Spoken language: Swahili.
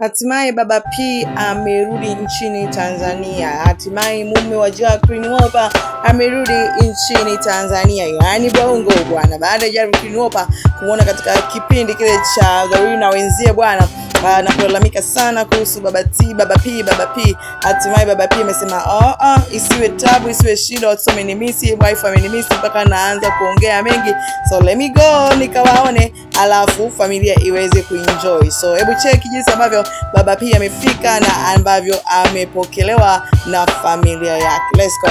Hatimaye Baba P amerudi nchini Tanzania. Hatimaye mume wa Jacqueline Wolper amerudi nchini Tanzania, yaani Bongo bwana, baada ya Jacqueline Wolper kumwona katika kipindi kile cha The na wenzie bwana na kulalamika sana kuhusu Baba T, Baba P, Baba P. Hatimaye Baba P amesema oh, isiwe tabu, isiwe shida, watoto wamenimisi, wife amenimisi mpaka naanza kuongea mengi, so let me go nikawaone, alafu familia iweze kuenjoy. So hebu cheki jinsi ambavyo Baba P amefika na ambavyo amepokelewa na familia yake. Let's go.